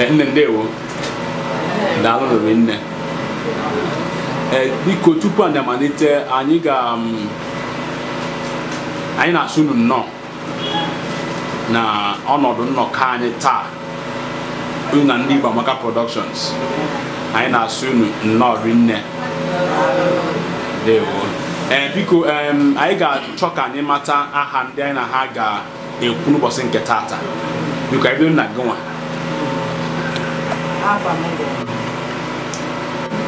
Nne ndewo. Daalụ nne. Biko tupu anyị amalite anyị ga anyị na-asụ unu nnọọ na ọnọdụ nnọkọ anyị taa unu na ndị Igbo Amaka Productions. Anyị na-asụ unu nnọọ rinne. Ndewo. Biko anyị ga-achọ ka anyị mata aha ndị anyị na ha ga-ekwu n'ụbọchị nke taata. Biko anyị bido na gị nwa. Afa m bụ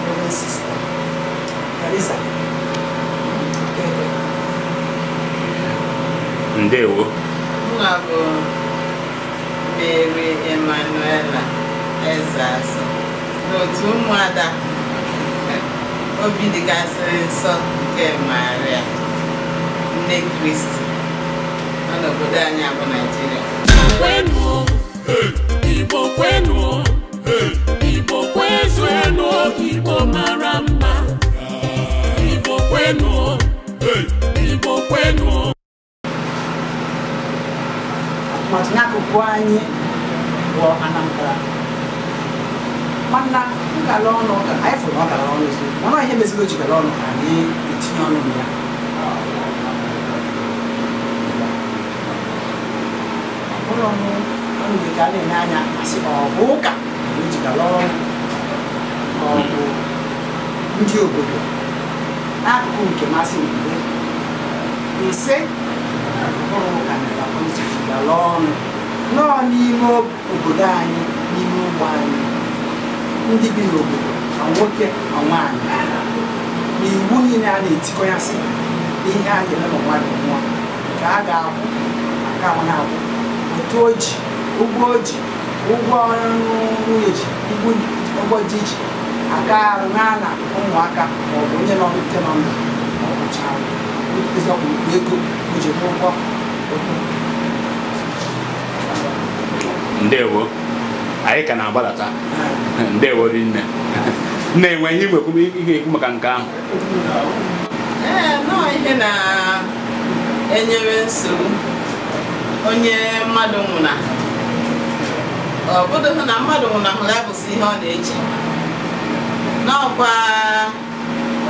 Reverend Sister Teresa Okeke. Ndewo. Mụ bụ Mary Emanuela Ezeasọ n'otu ụmụada obi dịgasịrị nsọ nke Maria nne Kristi nọ n'obodo anyị bụ Naịjirịa. Igbo kwenu, Igbo kwezuenu, Igbo mara mma. Igbo kwenu, Igbo kwenu. Atụmatụ n'akụkụ anyị bụ Anambra. Mana nkala ọnụ anyị fụrụ ọ gara ọnụ eziokwu, mana ihe meziri o ji gara ọnụ ka anyị etinye ọnụ na ya. Ọ bụrụ ọnụ ọnụ ka a na-ene anya asị ọ bụ ụka o ji gara ọnụ ọ bụ ndị obodo n'akụkụ nke masị mgbe ise bụrụ ụka na akwamozu ji gara ọnụ nọọ n'ime obodo anyị, n'ime ụgbọ anyị, ndị bi n'obodo ma nwoke ma nwaanyị, na iwu niile a na-etikọnyasị n'ihe a ga-eme ma mmadụ nwụọ nke a ga-akwụ maka ahụ na-akwụ otu o ji ụgwọ o ji ụgwọ nwunye ji ụgwọ di ji aga arụ na ụmụaka ma ọ bụ onye nọ nke nọ ndụ ma ọ bụchara ego o ji ụgwọ. Ndewo. Anyị ka na-agbadata. Ndewo rinne. Nne enwe ihe igwekwu ihe ekwu maka nke ahụ? Ee, nọọ ihe na-enyere nsogbu onye mmadụ nwụna. Ọ bụdụghị na mmadụ nwụnahụrụ ya bụsị ihe ọ na-eche. N'ọkwa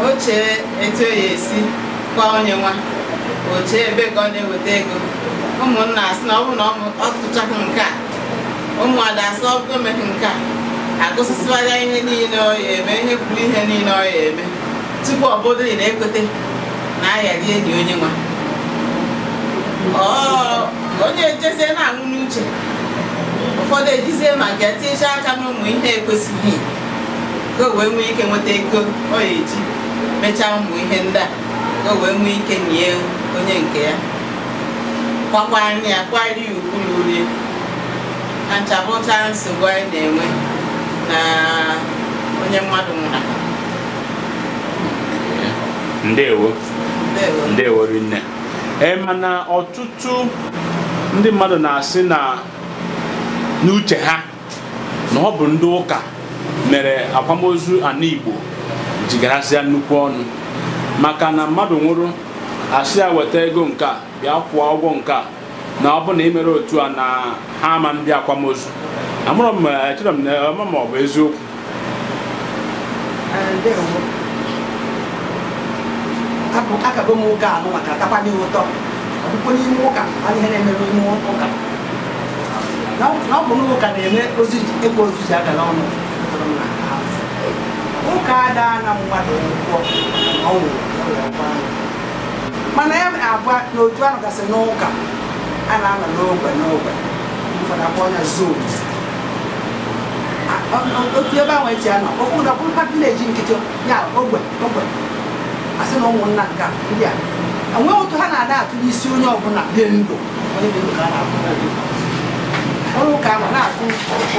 oche etu ya esi kwa onye nwa, oche ebe ka ọ na-eweta ego. Ụmụnna asị na ọ bụrụ na ọ tụchahụ nke a, ụmụada asị ọ bụrụ emeghị nke a, agụsịsịwarịa ihe niile ọ ya eme, ihe kwuru ihe niile ọ ya eme tupu ọ bụrụ na ekwete na aghara enyi onye nwa. Onye ejezie na-anwụ n'uche, ụfọdụ ejizie maka ya tinyecha aka n'ụmụ ihe ekwesịghị ka o wee nwee ike nweta ego ọ ya eji mechaa ụmụ ihe ndị a, ka o wee nwee ike nye onye nke ya, kwakwara ya kwari ya ugwu urie. Na nchabụcha nsogbu anyị na-enwe na onye mmadụ nwụrụ. Ndewo. Ndewo rinne. Mana ọtụtụ ndị mmadụ na-asị na n'uche ha na ọ bụ ndị ụka mere akwamozu ana Igbo jigarasịa nnukwu ọnụ, maka na mmadụ nwụrụ asị ya weta ego nke a bịa kwụọ ụgwọ nke a, na ọ bụ na imere otu a na ha ama ndị akwamozu. Amụrụ m echere m na ọma ma ọ bụ eziokwu. Akago m ụka anụ maka atakwa ụtọ ọbụkwa n'ime ụka mana ihe na-eme n'ime ụka na ọ bụ n'ụka na-eme ego ozu ji agala ọnụ. Ụka ada na mmadụ ụgwọ na ọ nwụrụ, mana ya agwa n'otu ahụ gasị n'ụka a na-anọ n'ogbe n'ogbe ụfọdụ akpọ ọnya zon otu ebe ahụ eji anọ ụfọdụ akwụkwọ vileji nkịtị ya ogbe ogbe asị na ụmụnna nke ndị a enweghị otu ha na-ada atụ n'isi onye ọbụla dị ndụ, onye dị ndụ ka a na-atụ ọrụ ụka ahụ na-atụ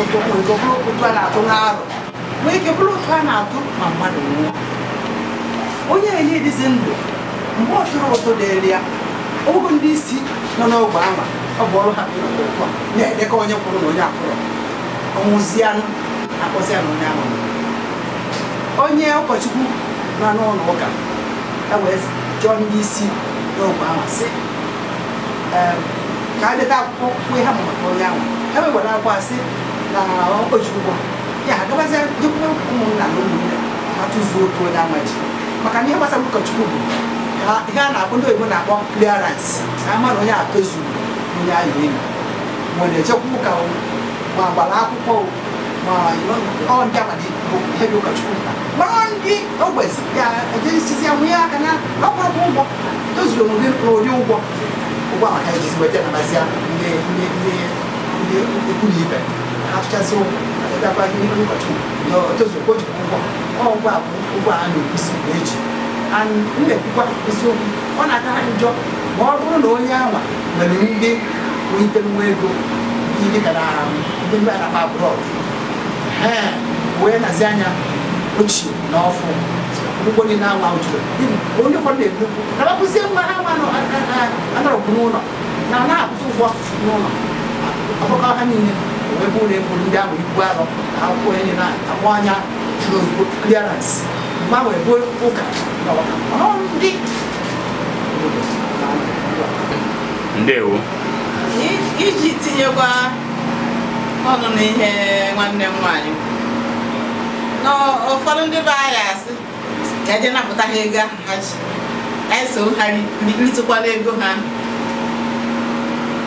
ụtụ nke bụrụ ụtụ a na-atụ n'arụ nwee ike bụrụ ụtụ a na-atụ ma mmadụ nwụọ. Onye enye dịzi ndụ mgbe ọ tụrụ ụtụ dịrị ya, ogo ndị isi nọ n'ogbe ahụ ọ bụ ọrụ ha ụtụ a na-edekọ onye kwụrụ na onye akwụrụ ọnwụzianụ akpọzịa na onye ahụ. Onye ụkọchukwu nọ n'ụlọ ụka e wee jụọ ndị isi n'ogbe ahụ sị ka a deta akwụkwọ kwuo ha maka onye ahụ, e were akwụkwọ asị Na o ji ụgwọ ya agabazie jekwuwe ụmụnna na ụmụnne ha tụzuo otu onye anwa ji maka na ihe gbasara ụkọchukwu bụ ka ihe a na-akpọ ndị oyibo na-akpọ clearance ka a mara onye a tozuru onye ahụ enyi ma ọ na-ejekwa ụka o ma gbara akwụkwọ o ma ọ ndị agbadi bụ ihe dị ụkọchukwu mkpa mara ndị ogbezi ya ejesizi ya nwunye aka na ọkpụrụkpụ ụgwọ tozuru n'ụdị ụgwọ ụgwọ maka ejizi weta nabazia ndị ndị ndị ndị ikwu na ibe ha tụchasị ụgwọ adịbịakwa ihe onye ụkọchukwu na o tozuru ka o jikwa ụgwọ ọ ụgwọ a bụ ụgwọ a na-ekwusi eji m na-ekwukwa eziokwu ọ na-aka ha njọ ma ọ bụrụ na onye anwa nwere ndị nwete nwa ego ihe dịka na ndị ndị a na-akpa abroad ee wee nazi anya ochie na ọfụ ụgwọ niile anwa juru onye ụfọdụ na-egbukwu na bapụzie nwa ha nwa anọrọpụ n'ụlọ na na-akwụta ụgwọ n'ụlọ ọkpọkọ ha niile wee bụrụ na eburu ndị ahụ ibu arọ na akwụkwọ onye na-akpọ anya n'ozugbo clearance mgbe ahụ ebu ụka na ọka mana ọ ndị obodo na-anọ. Ndewo. Iji tinyekwa ọnụ n'ihe nwanne m nwaanyị na ụfọdụ ndị be anyị asị ka eje napụta ha ego ahụ ha ji ka anyị so ha ritụkwana ego ha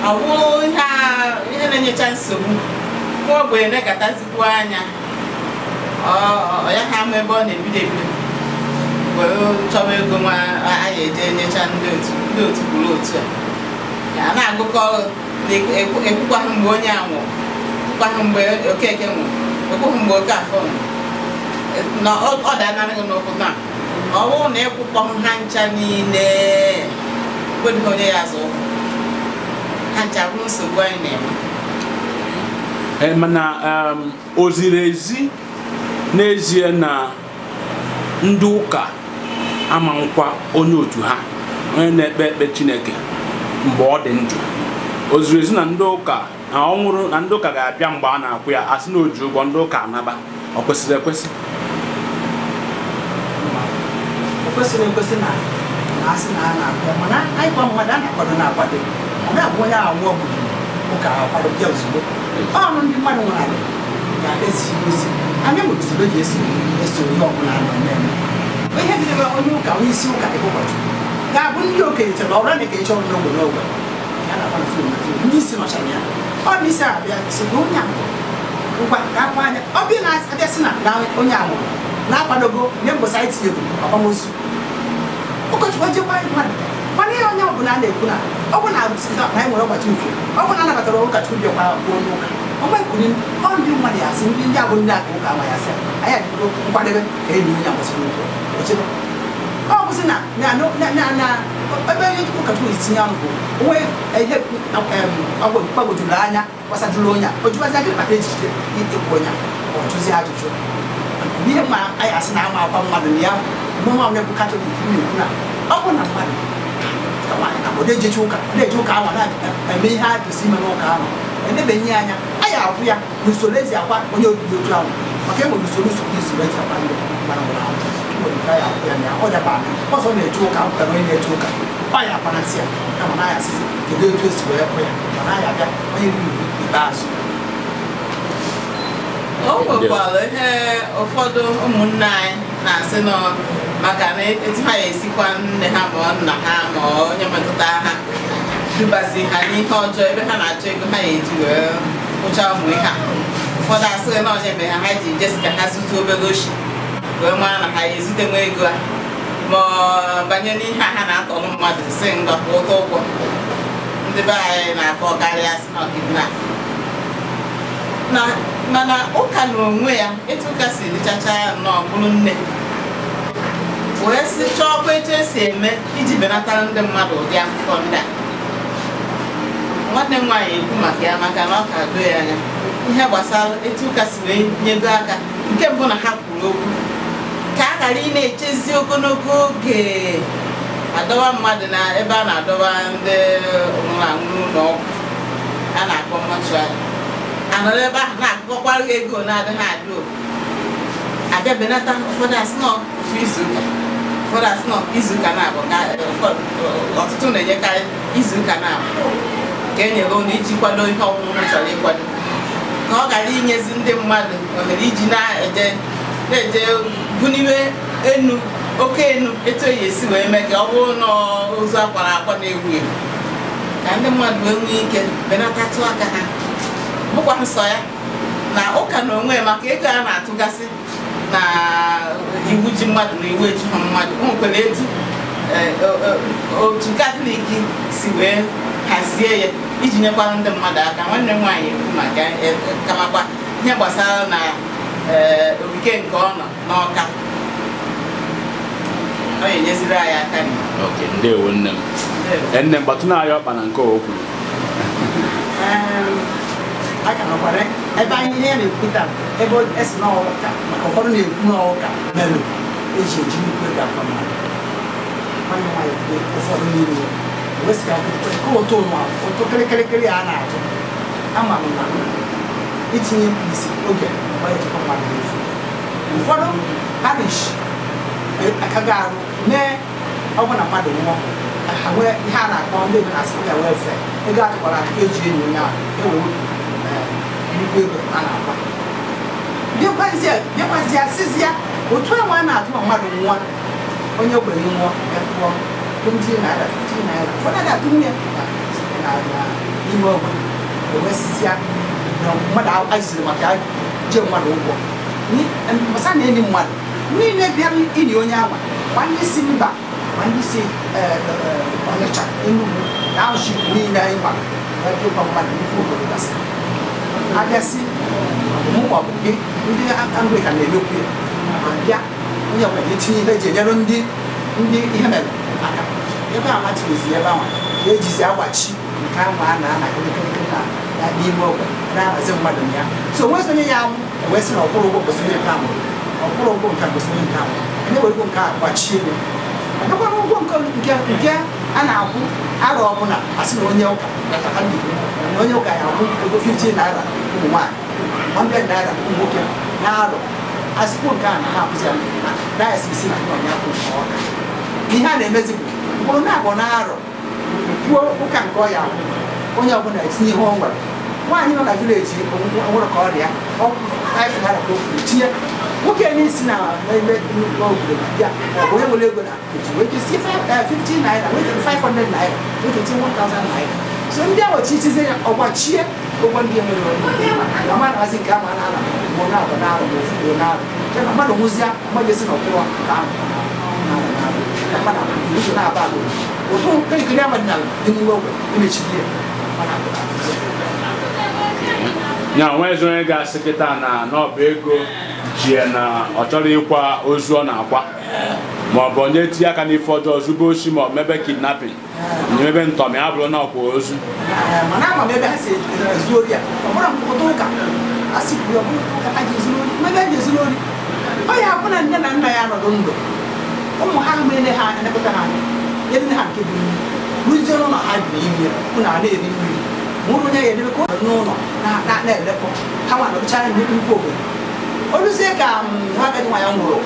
ọ bụrụ ihe na-enyecha nsogbu nwa ogbenye na-ekatazikwu anya ọ ya ha ama ebe ọ na-ebido ebido were chọba ego nwa anyị eje enyecha ndị otu kwuru otu a a na-agụkọ ekwukwaghị mgbe onye a nwụrụ ekwukwaghị mgbe Okeke nwụrụ ekwughị mgbe Okafọ nwụrụ na ọ danarị gị n'ụkwụ na ọ bụrụ na ịkwụkpọ ha ncha niile kwedịghị onye ya azụ ụkwụ ha ncha bụrụ nsogbu anyị na-enwe. Mana o ziri ezi n'ezie na ndị ụka ama nkwa onye otu ha onye na-ekpe ekpe Chineke mgbe ọ dị ndụ o ziri ezi na ndị ụka na ọ nwụrụ na ndị ụka ga-abịa mgbe a na-akwụ ya asị na o ji ụgwọ ndị ụka anaba ọ kwesịrị ekwesị? O kwesịrị ekwesị na asị na a na-akwụ ya mana anyị kwa mmadụ a na-akwado na-akwado ọ na-abụ onye ahụ nwụọ bụ ụka akwado bịa ozugbo ọnụ ndị mmadụ nwere alụ ga-esi ozi anyị nwere usoro eji eso eso ihe ọbụla a na-eme eme ihe bidoro onye ụka onye isi ụka dịka ụkọchukwu ga-abụ ndị okenye chere ọrụ a na-ekecha ọrụ n'ogbe n'ogbe ya na-akpa na fim ndị isi nọchara ya ọ bụ isi abịa si na onye ahụ ngwa ka akwa anya ọ bịa na-abịa sị na onye ahụ na-akwadogo nye mbọsị anyị tinyere akwamozu ụkọchukwu jekwa mmadụ mana ihe onye ọbụla a na-ekwu na ọ bụ na anyị nwere ọgbachi uche ọ bụ na anabatara ụkọchukwu bịakwa kwuo n'ụka ọnwa ekwuri ọ ndị mmadụ ya asị ndị abụ ndị aka ụka ama ya sị anyị adịgo nkwadebe ka enyi onye akwụsịrị ụtọ echebe ọ bụsị na ebe onye ụkọchukwu ji tinye ọnụ bụ onwe ihe gbagwojuru anya gbasajuru onye a o jubazi gịnị maka ejije ịkwụ onye a ọ jụzie ajụjụ ihe ma anyị asị na ama akwa mmadụ na ya mụnwa onye bụ Katọlik na-ekwu na ọ bụ na mmadụ ka nwaanyị na obodo ejechi ụka na-eje ụka ahụ na-eme ihe a kwesịrị ime n'ụka ahụ edebenye anya anyị akwụ ya n'usoro eji akwa onye obibi otu ahụ maka e nwere usoro usoro usoro eji akwa ndị mmadụ nwụrụ anwụ nwere ike anyị akwụ ya na ya ọ daba ọzọ na-eje ụka pụtara onye na-eje ụka ọ ya akwanasị ya kama na anyị asịsị kedu etu esi wee kwụ ya mana anyị abịa onye ruru ikpeazụ. O nwekwara ihe ụfọdụ ụmụnne anyị na-asị nọ maka na etu ha esikwa nne ha ma nna ha ma onye metụta ha dubazi ha n'ihe ọjọọ ebe ha na-achọ ego ha eji wee kwụcha ụmụ ihe a ụfọdụ asịghị na onye mere ha ji jesi ka ha zụta obere oshi wee mara na ha ezute nwa ego a ma ọ banye n'ihe a ha na-atọrọ mmadụ si ngwa kwụ ụtọ ụgwọ ndị be anyị na-akpọ karịa sị na kidnap na mana ụka na onwe ya etu ụka si dịchacha nnọọ bụrụ nne wee sị chọọkwa etu esi eme iji benatara ndị mmadụ ụdị afụfọ ndị a nwanne m nwaanyị ekwu maka ya maka na ọ ka doo ya anya ihe gbasara etu ụka si wee nyedo aka nke mbụ na ha kwuru okwu ka a ghara ị na-echezi ogologo oge adọwa mmadụ na ebe a na-adọwa ndị nwụrụ anwụ n'ụlọ ọgwụ a na-akpọ mọchụarị anọrọ ebe ahụ na-akụkọkwara gị ego na-adịghị adị o abịa benata ụfọdụ asị nọ ofu izuụka ụfọdụ asị nọ izuụka na-abụ ka ọtụtụ na-enyekarị izuụka na-abụ ka e nyere ụnụ iji kwado ihe ọmụmụ chọrọ ịkwado Ka ọ ghara inyezi ndị mmadụ ohere iji na-eje buniwe enu oke enu etu e esi wee mee ka ọ bụrụ na ozu akwara akwa na-ewu ewu ka ndị mmadụ wee nwee ike benatatụ aka ha. Bụkwa nsọ ya na ụka na onwe maka ego a na-atụgasị na iwu ji mmadụ na iwu ejighị mmadụ. O nwekwara etu otu Katọlik si wee hazie ya iji nyekwara ndị mmadụ aka. Nwanne m nwaanyị ekwu maka kamakwa ihe gbasara na ogige nke ọ nọ n'Ọka, ọ ga-enyeziri anyị aka. Ndewo nne m. Nne m gbatụna anyị ọkpa na nke o kwuru. A ka nọkwara ebe anyị ihe na-ekwu taa, ebe esi n'ọka maka ụfọdụ na-ekwu n'ọka mere eji eji nnukwu ego akwa mmadụ. Nwanne nwaanyị kwuo ụfọdụ n'ime wesịga akwụkwọ nke ụtụ nwa ụtụ kịrịkịrịkịrị a na-atụ ama m na itinye mkpirisi oge mgbe ejikwa mmadụ n'efu. Ụfọdụ parish akaghị arụ mee ọ bụ na mmadụ nwụọ ha nwee ihe a na-akpọ ndị ebe na-asị ya welfare, ego atụkwara atụ eji enyi onye ahụ ewe nnukwu ego a na-akwa. Bịakwazie sịzịa otu ahụ a na-atụ ma mmadụ nwụọ, onye ogbenye nwụọ ya tụọ 20 naira 15 naira, ụfọdụ na-atụ nwunye n'ime ogbe ewesịzịa na mmadụ azụziri maka je mmadụ ụgwọ masa na enyi mmadụ niile bịara ili onye ahụ, ma ndị si mba ma ndị si Ọnịcha, Enugu na township niile anyị gbara ịgwa mmadụ nnukwu obodo gasị abịasị mụ ma ọ bụ gị ndị Anglican na-emekwu ya ma bịa onye ọbụla etinye ihe eji enyere ndị ihe mere aka ebe a matirizi ebe ahụ ka ejizi agbachi nke ahụ a na-ana kịrịkịrịkịrị na n'ime ogbe na-ahazi mmadụ na ya. So onwezi onye ya anwụ ewesị na ọkwụrụ ụgwọ kwesịrị nke ahụ, ọkwụrụ ụgwọ nke kwesịrị nke ahụ, onye were ụgwọ nke a gbachie ya. Ọbụkwana ụgwọ nke a na-akwụ arọ ọbụla asị na onye ụka na onye ụka ya akwụ ego 15 naira ụmụ nwaanyị, 100 naira ụmụ nwoke na arọ asịkwu nke a na ha akwụzi ya dayọsis na ọnya akwụ nke ọka. Ihe a na-emezi bụ mkpụrụ na-abụ na arọ kwuo ụka nke ọ ya akwụ onye ọbụla etinye ihe ọ nwere. Nwaanyị nọ na vileji nwere ka ọrịa ọ 5 naira ka o kwuru tinye, nwoke n'isi na ebe nnukwu obodo bịa ọ bụ onye nwere ego na eji wee kesie 15 naira, wee 500 naira, wee ketie 1000 naira. So ndị ahụ chichizie ya ọgbachie ụgwọ ndị nwere ọrụ ama na-ahazi nke ama na-ala mgbe na-abụ na-arụ ma ofu mgbe na-arụ nke na mmadụ nwụzịa mmadụ esi n'ọkpụrụ ka ahụ na-arụ ka mmadụ ụzọ na-aba agụrụ ụtụ kirikiri ama dị na dị n'ime ogbe emechiri ya mana ya nwezi onye ga-asị kịta na n'ọba ego ji ya na ọ chọrọ ịkwa ozu ọ na-akwa ma ọ bụ onye tinye aka n'ife ọjọọ zube oshi ma ọ mebe kidnapping mebe ntọmị abụrụ na ọkwa ozu. Mana ama m ebe ha si ezu ori ya ọ bụrụ ụtụ ụka a sị kwuru ọ bụrụ ụka ha ji ezuru ori mebe ha ji ezuru ori ọ ya abụ na nne na nna ya nọdụ ndụ ụmụ ha mere ha elekọta ha anya nye ha nke bụ nri rụzie n'ụlọ ha bi n'ime ụlọ a na-eri mmiri mụrụ onye ya edebe ka ọ n'ụlọ na-elekọ ha nwa nọdụchara nnukwu obodo oluzie ka nwa agadi nwa ya nwụrụ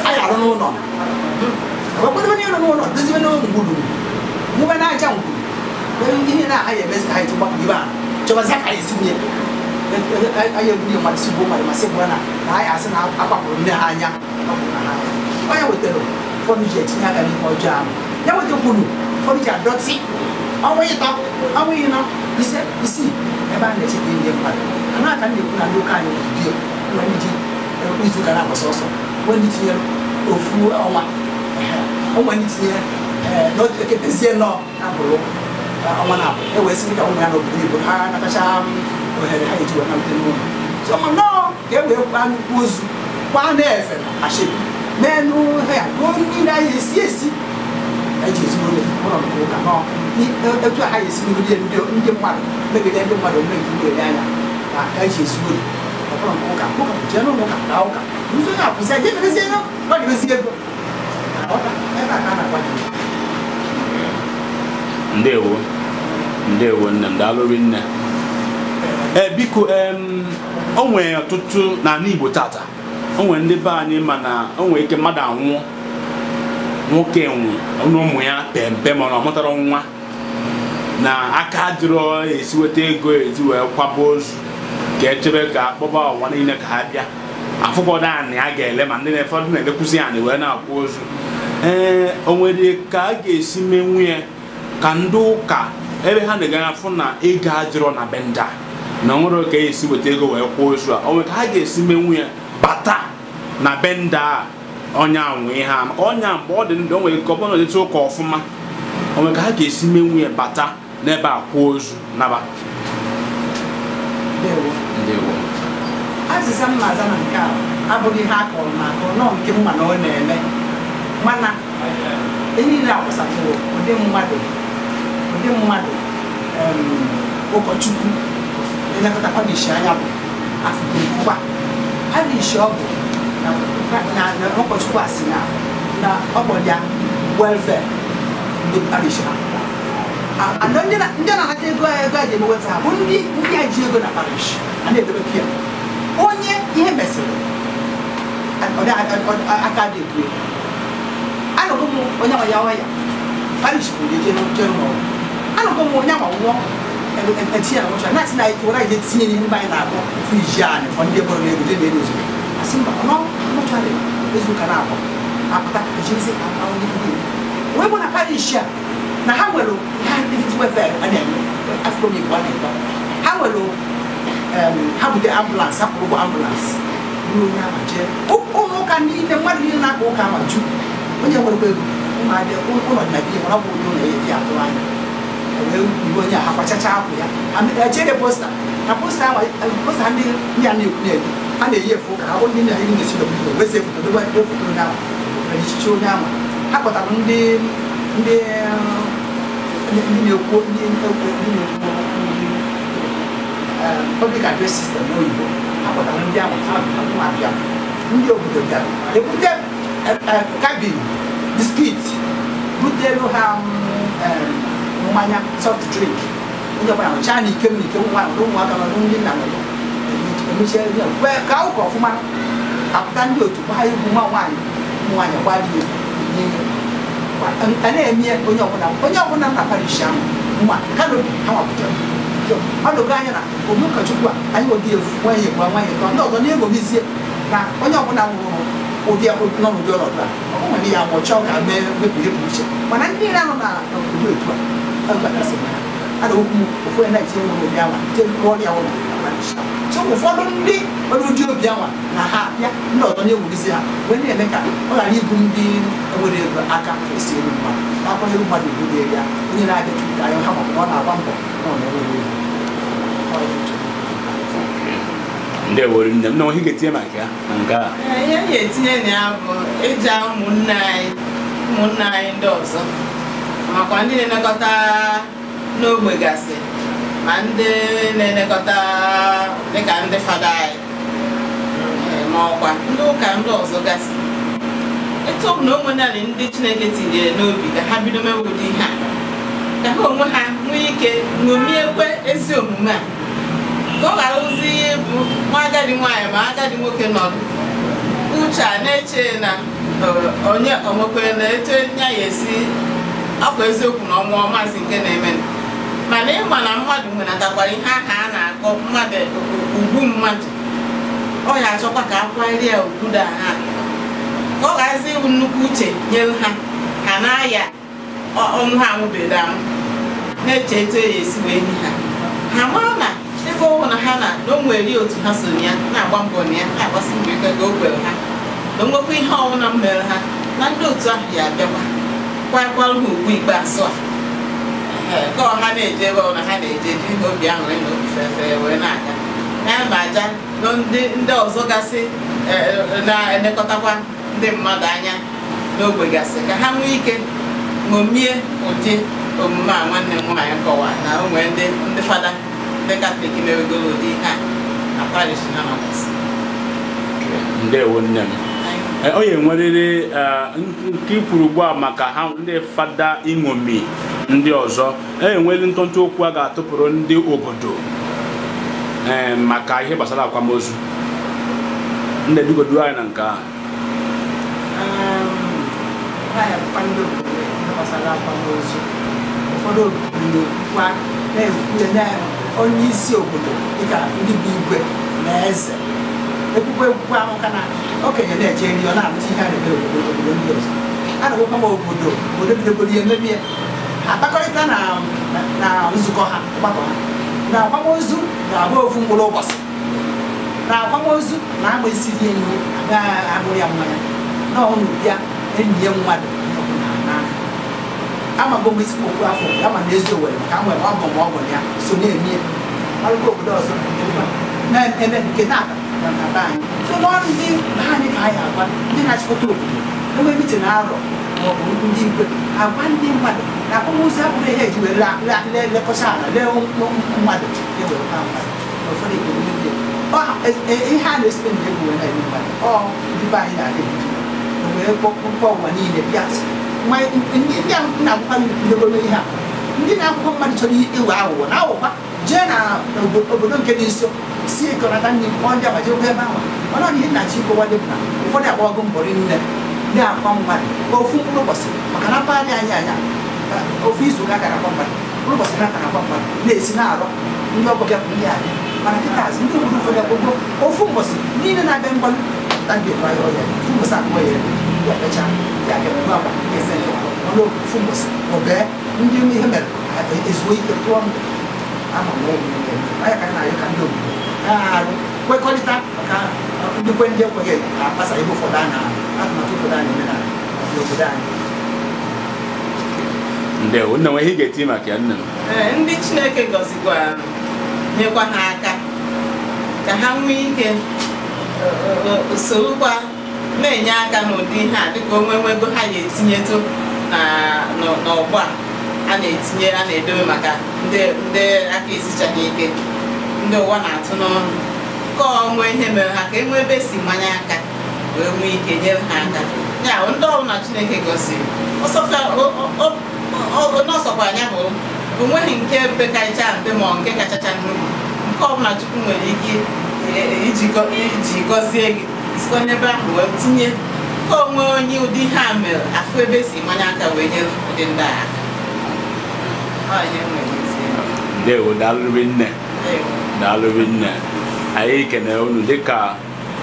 anyị arụ n'ụlọ ekwadebe n'ịrụ n'ụlọ dozibe n'ngwuru mụbe na aja ngwuru ihe na anyị emezi ka anyị ji gbapụ ibe a chọbazi ka anyị esi nwunye anyị egburu mmadụ si gbuo mmadụ masị gburu na anyị asị na akwapụrụ nne ha anya onye wetara ụfọdụ ji etinye aka n'ihe ọjọọ ahụ ya wetakwuru ụfọdụ ji adọtị ọnwa ịtọ ọnwa ịnọ ise isii ebe a na-eche ka enye mmadụ anụ aka na-ekwu na ndị ụka anyị dị nwere ndị ji izu ụka na-agba sọsọ nwere ndị tinyere ofu ọnwa ụmụ ndị tinyere n'eketezie nọ na-abụrụ ọnwa na-abụ e wee sị ka ụmụ ya n'obodo Igbo ha natacha ohere ha eji wee nalite n'ụlọ so ma nnọọ ka e wee kwa nnukwu ozu kwa na-efe na ashebi n'elu ha ya gụọ niile anyị esi esi eji ezigbo ụlọ nke ụka nọ etu ha esi megide ndị mmadụ megide ndị mmadụ omume nke ndị ele anya na eji ezigbo ọ bụrụ nke ụka ụka jee n'ụlọ ụka na ụka nzu onye apụzi ya jee ego ọ dịbezi ego ebe a ka a na-agwa gị. Ndewo ndewo nne m daalụ rinne. Biko o nwere ọtụtụ n'ala Igbo tata o nwere ndị be anyị mana o nwere ike mmadụ anwụọ nwoke nwụ na ụmụ ya pempe mana ọ mụtara nwa na aka adịrọ esi weta ego ezi wee kwaba ozu Ka echebe ka akpọba ụwa niile ka ha bịa afụkọdo anị a ga-ele ma ndị na-efọdụ na-elekwuzi anị wee na-akwụ ozu. Ee, o nwere ka a ga-esi menwu ya ka ndị ụka ebe ha na-eganya afụ na ego adịrọ na benda na nwere ka esi weta ego wee kwụọ ozu a, o nwere ka ha ga-esi menwu ya bata na benda a onye anwụ ihe a maka ọnya mgbe ọ dị ndụ o nwere ka ọ bụrụ na ọdịtụ ụka ọfụma, o nwere ka ha ga-esi menwu ya bata n'ebe a kwụọ ozu naba. Ndewo. Ndewo. Azịza m na-aza na nke a abụghị ihe a kọrọ na akọ nọ nke mma na ọ na-eme, mana ihe niile akwụsatụrụ ụdị mmadụ ụkọchukwu na-elekọta parish anya bụ afụkwa parish ọ bụ na ụkọchukwu a sị na ọ bụ ya welfare ndị parish ha. Ndị na-anata ego a ji eme welfare ha bụ ndị a ji ego na parish a na-edebe pia onye ihe mesịrị aka dị ekwe anọgo m onye nwa ya ọya parish bụ eje n'oche n'ụlọ anọgo m onye nwa nwụọ etinye na mọchụarị na-asị na ike were anyị tinye n'ihe ndị anyị na-akpọ friji anyị fọ ndị bụrụ na-ego je na-eri ozugbo asị mba ọnọ mọchụarị izu ụka na-abụ apụta ejirizi ahụ ndị ndị wee bụ na parish a na ha nwere ha ndị welfare a na-eme afọ m igbo a na-eme ha nwere ha bute ambulance ha kwụrụ ụgwọ ambulance buru onye ama jee ụlọ ụka niile mmadụ niile na-aka ụka ama ju onye nwerekwa ego ụmụabịa ụlọ dị na biya mana ọ bụ ụdị ụlọ ya eji atụrụ anya wee iwe onye a akwachacha akwụ ya echere posta na posta posta ndị a na-ekwu na-ebi ha na-eyi efu ụka ha onye na-eyi na-esi n'obodo wee see foto dobe foto onye ama echichi onye ama ha kpọtara ndị na-ekwu ndị na-ekwu public address system n'oyibo ha kpọtara ndị ama ha abịa ndị obodo bịara ebute kabin biskit butelu ha mmanya soft drink onye ọbụla nọchaa na ike m na ike ụmụaka nọ ndị nna nọ emechie ka ụka ọfụma apụta ndị otu gbaa egwu nwa nwaanyị ụmụ nwaanyị gbara egwu a na-eme onye ọbụla na parish ahụ mma kanopi ha nwapụtara ọ dogo anya na omume ụkọchukwu a anyị ụdị efu nwaanyị gba nwaanyị tọ ndị ọzọ na-egomizie na onye ọbụla nwụrụ ụdị nọ n'ụdị ọnọdụ a ọ nwere ya ma ọ chọọ ka mee wepụ ihe pụrụ iche mana ndị niile nọ na ụdị otu a ọgbakasị ha a na okwu ofu onye na-eji nwere obi anwa jee rụọ ọrịa ụlọ so ụfọdụ ndị nwere ụdị obi anwa na ha abịa ndị ọzọ na-ewulizi ha wee na-eme ka ọ ghara ibu ndị nwere ego aka esi elu mmadụ na-akwanyere mmadụ ugwu dị ya onye na-abịa chukwu ka ha maọbụ na ọ na-agba mbọ na ọ na-enwere ego. Ndewo nne m na ihe ga-etinye maka ya na nke a ihe m ga-etinye na ya bụ ịja ụmụnne anyị ndị ọzọ makwa ndị na-elekọta n'ogbe gasị ma ndị na-elekọta dịka ndị fada anyị ma ọkwa ndị ụka ndị ọzọ gasị etu ọ bụ na onwe naanị ndị Chineke tinyere n'obi ka ha bido mewe ụdị ihe a ka ha onwe ha nwee ike ṅomiekwe ezi omume a ka ọ ghara ozi bụ nwa agadi nwaanyị ma agadi nwoke nọdụ uche a na-eche na onye onwekwere na etu ya ya esi akwa eziokwu na ọnwụọ maazị nke na-eme mana ịma na mmadụ nwenatakwara ihe aha a na-akọ mmadụ ugwu mmadụ ọ ya achọkwa ka a kwanyere ya ugwu da ha ka ọ ghazi ịbụ nnukwu uche nyere ha ha na-aya ọnwụ ha anwụbeghị anwụ na-eche etu ya esi wee nye ha ha mara na ebe ọ bụ na ha na o nwere otu ha so ya na-agba mbọ na ya na-agbasi mbọ ike ka o kwere ha na onwekwa ihe ọbụla m mere ha na ndị otu ahụ ya abịakwa kwakwara ha ugwu ikpeazụ a ka ọha na-eje ebe ọbụla ha na-eje ji obi aṅụrị na obi fefe wee na-aga ya ma aja na ndị ọzọ gasị na-elekọtakwa ndị mmadụ anya n'ogbe gasị ka ha nwee ike ṅomie ụdị omume a nwanne m nwaanyị kọwara na o nwee ndị fada ndị Katọlik mewegoro ụdị ihe a na parish ha nọgasị. Ndewo nne m. Onye nweriri nke kwuru ugbu a maka ha ndị fada iṅomi ndị ọzọ enwere ntụntụ okwu a ga-atụpụrụ ndị obodo maka ihe gbasara akwamozu ndị dugodu anyị na nke a ụfọdụ obodo na-ekwu Onye isi obodo dịka ndị bụ igwe na eze ekwukwe ekwukwe amụka na okenye na-eje nri ọ na-arụta ihe a na-eme obodo ndị ọzọ a na-agwakwa m obodo obodo bidogoro ya emebie akpakọrịta na nzukọ ha ọgbakọ ha na akwamozu ga-abụ ofu mkpụrụ ụbọchị na akwamozu na-agba isi ihe nri agaghị aṅụrụ ya mmanya na ọnụ bịa enyi ya mmadụ amago m isi okwu afọ ama na ezi Owere maka nwere ọgọ ma ọgọ ya so na-eme arụkọ obodo ọzọ na-eme nke na-ata na be anyị so n'ọrụ ndị be anyị ka anyị agwa ndị na-achịkọta obodo enwe mitin arọ ma ọ bụ ndị igwe agwa ndị mmadụ na akwamozu abụrụ ihe eji were lekọcha ala lee mmadụ ewere mmadụ na ụfọdụ igbo ndị ihe a na-esite na egwu wee na-eme mmadụ ọ ndị be anyị na-adị wee kpọkpọ ụwa niile bịa ndị ahụ na-akwụkwọ ndegoro ihe a ndị na-akwụkwọ mmadụ chọrọ iwe aghụghọ na aghụghọ jee na obodo nke dị nso si ekọnata nri kpọọ ndị agbaji ụgwọ ebe ahụ mana ihe nna-achọ ịkọwa dị bụ na ụfọdụ agbago mbọ nne na-akwa mmadụ ofu mkpụrụ ụbọchị maka na mpaghara anyị anya ofu izu ụka gara akwa mmadụ mkpụrụ ụbọchị ha gara akwa mmadụ na-esi na-arọ ndị ọgbọ bịapụ ndị abịa mana kịta azụ ndị obodo ụfọdụ akwụkwọ ofu ụbọchị niile na-abịa mgbalụ ta ndị ekwe ahịa ọhịa ofu ụbọchị akụọ ya ya becha ya bịa bụrụ agwa ese ọnụ ofu ụbọchị ọ bee ndị ihe mere ezuo ike tụọ ndụ ama m ọgwụ anya ka na-ayọ ka ndị obodo ha arụ kwekọrịta maka ndị kwe ndị ekweghị akpasa ebe ụfọdụ a na atụmatụ ụfọdụ a na-eme na n'obodo anyị. Ndewo nne, nwe ihe ị ga-eti maka ya nne m? Ee, ndị Chineke gọzikwara nyekwa ha aka ka ha nwee ike sorokwa na-enye aka n'ụdị ihe a dịka onwe ego ha ga-etinyetụ n'ọgbọ a na-etinye a na-edobe maka ndị aka esichaghị ike ndị ụwa na-atụ n'ọnụ ka ọ nwee ihe mere ha ka e nwee ebe si mmanya aka wee nwee ike nyere ha aka ya ndị ọbụla Chineke gọziri n'ọsọkwa anya bụ onweghị nke bekarịcha mpe ma nke kachacha nnukwu nke ọbụla Chukwu nwere ike iji gọzie gị isikwa n'ebe ahụ wee tinye ka onwe onye ụdị ihe a mere afụ ebe si mmanya aka wee nyere ụdị ndị a aka. Ndewo, daalụ nne. Daalụ nne. Anyị kenere unu dịka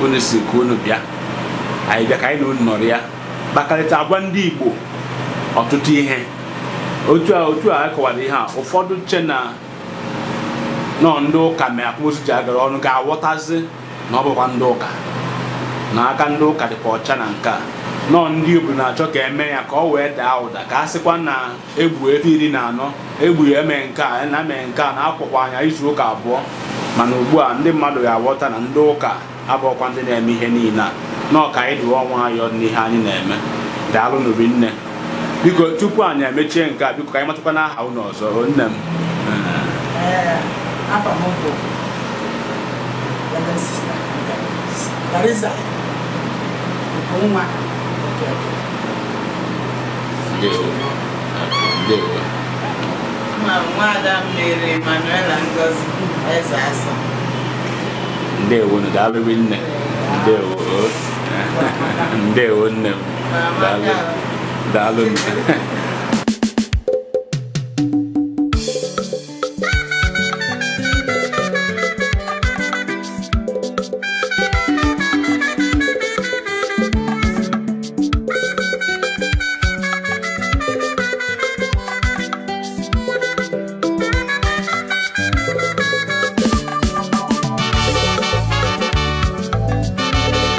unu si ka unu bịa anyị bịa ka anyị na unu nọrọ ya kpakọrịta agwa ndị Igbo ọtụtụ ihe otu a akọwara ihe a ụfọdụ che na nọ ndị ụka mee akwamozu ji agara ọnụ ga-aghọtazi na ọ bụkwa ndị ụka na aka ndị ụka dịkwa ọcha na nke a nọ ndị Igbo na-achọ ka eme ya ka ọ wee daa ụda ka a sịkwa na egbu efe 14 egbu ya eme nke a na eme nke a na akwụkwọ anya izu ụka abụọ mana ugbu a ndị mmadụ ga-aghọta na ndị ụka abụọkwa ndị na-eme ihe niile a nọ ka anyị dụọ ọnwa ayọ n'ihe anyị na-eme. Daalụ nụrụ nne. Biko tupu anyị emechie nke a biko ka anyị matakwa n'aha unu ọzọ nne m. Afa m bụ Reverend Sister Teresa Nwa. Ndewo. Ndewo. Ma Nwada Mary Manuela Ngozi Eze Asa. Ndewo nụ, daalụ nne. Ndewo. Ndewo nne m. Daalụ. Daalụ nne.